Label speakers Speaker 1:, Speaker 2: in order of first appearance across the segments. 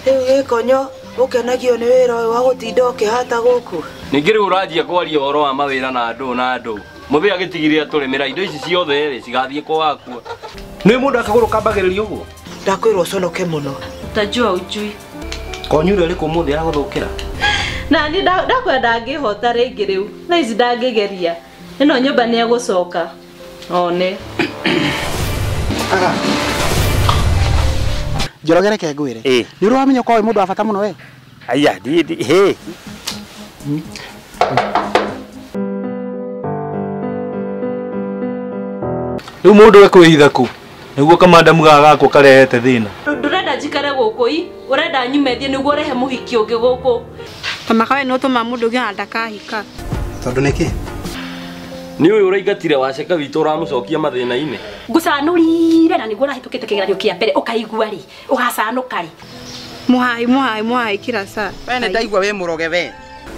Speaker 1: Rĩu gĩkonyo ũkenagio nĩ wĩra ũyũ wa gũtinda ũkĩhata gũkũ.
Speaker 2: Ningĩ rĩu ũranjia kwaria ũhoro wa mawĩra na andũ na andũ. Mũthĩ agĩtigire atũrĩmĩra indo ici ciothe rĩ cigathiĩ kwa wakua. Nĩ mũndũ akagũrũ kambagĩrĩria ũguo?
Speaker 1: Ndakwĩrwo ũconoke mũno.
Speaker 3: Utajua ujui.
Speaker 2: Konyura ĩrĩkũ ũmũthĩ yagũthũkĩra?
Speaker 3: Na ni ndakwenda ndangĩhota rĩngĩ rĩu. Thaa ici ndangĩgeria. Ĩno nyũmba nĩ egũcoka. One.
Speaker 4: Njoroge reke ngwĩre. Nĩ ũrĩ wamenya ũkorwo wĩ mũndũ wa bata mũno we?
Speaker 5: Aya, ndi he.
Speaker 6: Rĩu mũndũ ekwĩhitha kũ? Nĩguo kamandamu gaka gakwa karehete thĩna.
Speaker 3: Ndũrenda njikare gũkũ i, ũrenda nyume thiĩ nĩguo ũrehe mũhiki ũngĩ gũkũ.
Speaker 7: Tamaka we nĩ ũtũmaga mũndũ ũngĩ ona ndakahika.
Speaker 4: Tondũ nĩkĩ?
Speaker 2: Nĩ ũyũ ũraingatire waceka witũ ũramũcokia mathĩna-inĩ.
Speaker 8: Ngũcanũrire na nĩguo ũrahĩtũkĩte kĩgeranio kĩa mbere ũkaigua rĩ, ũgacanũka rĩ.
Speaker 7: Mũhai mũhai mũhai kila saa.
Speaker 9: We nĩ ndaigua wĩ mũroge we.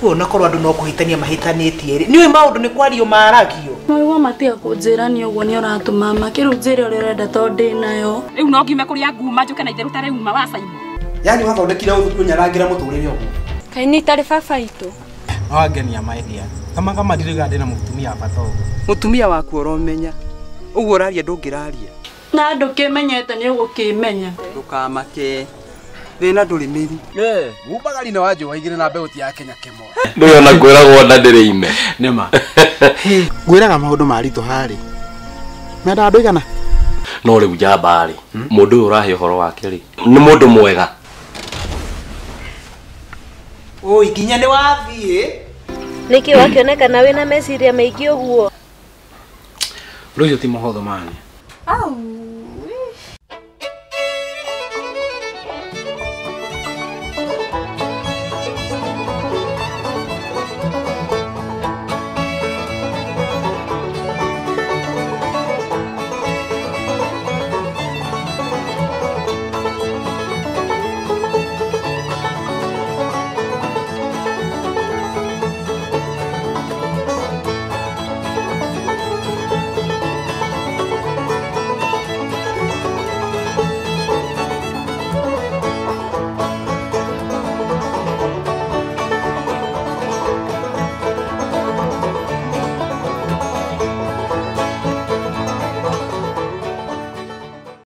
Speaker 1: Ona korwo andũ no kũhĩtania mahĩtanĩtie rĩ, nĩũĩ maũndũ nĩ kwario maragio.
Speaker 10: Maigua matiga kũnjĩra nĩ ũguo nĩ ũratũma ma kĩrĩu njĩre ũrĩa ũrenda tondũ ndĩ nayo.
Speaker 8: Rĩu no ngiume kũrĩa nguma njũke na itherũ ta rĩu ma wa Simon.
Speaker 4: Yaani wathondekire ũnyarangĩra mũtũrĩre ũguo.
Speaker 10: Kaĩ nĩ itarĩ baba itũ?
Speaker 4: No angenia my dear. Kama kama ndirĩga ndĩna mũtumia wa bata ũguo.
Speaker 9: Mũtumia waku ũromenya. Ũguo ũraria ndũngĩraria.
Speaker 10: Na ndũkĩmenyete nĩ ũgũkĩmenya.
Speaker 9: Ndũkamake. Thĩna ndũrĩ mĩri.
Speaker 4: Umbagari nĩ wanjũa igĩrĩ na mbeũ ti ya Kenya kĩmwe.
Speaker 2: Ndũĩ ona kwĩragwo nda ndĩrĩ ime.
Speaker 4: Nĩma. Ngwĩraga maũndũ maritũ harĩ. Mendaga andũ aigana?
Speaker 2: No rĩu njamba rĩ, mũndũ ũyũ ũrahe ũhoro wake rĩ, nĩ mũndũ mwega.
Speaker 1: Oi, nginya nĩ wathiĩ.
Speaker 3: Nĩkĩ wakĩonekana wĩna meciria maingĩ ũguo?
Speaker 4: Ũndũ ũcio ti mũhũthũ mani.
Speaker 10: Au,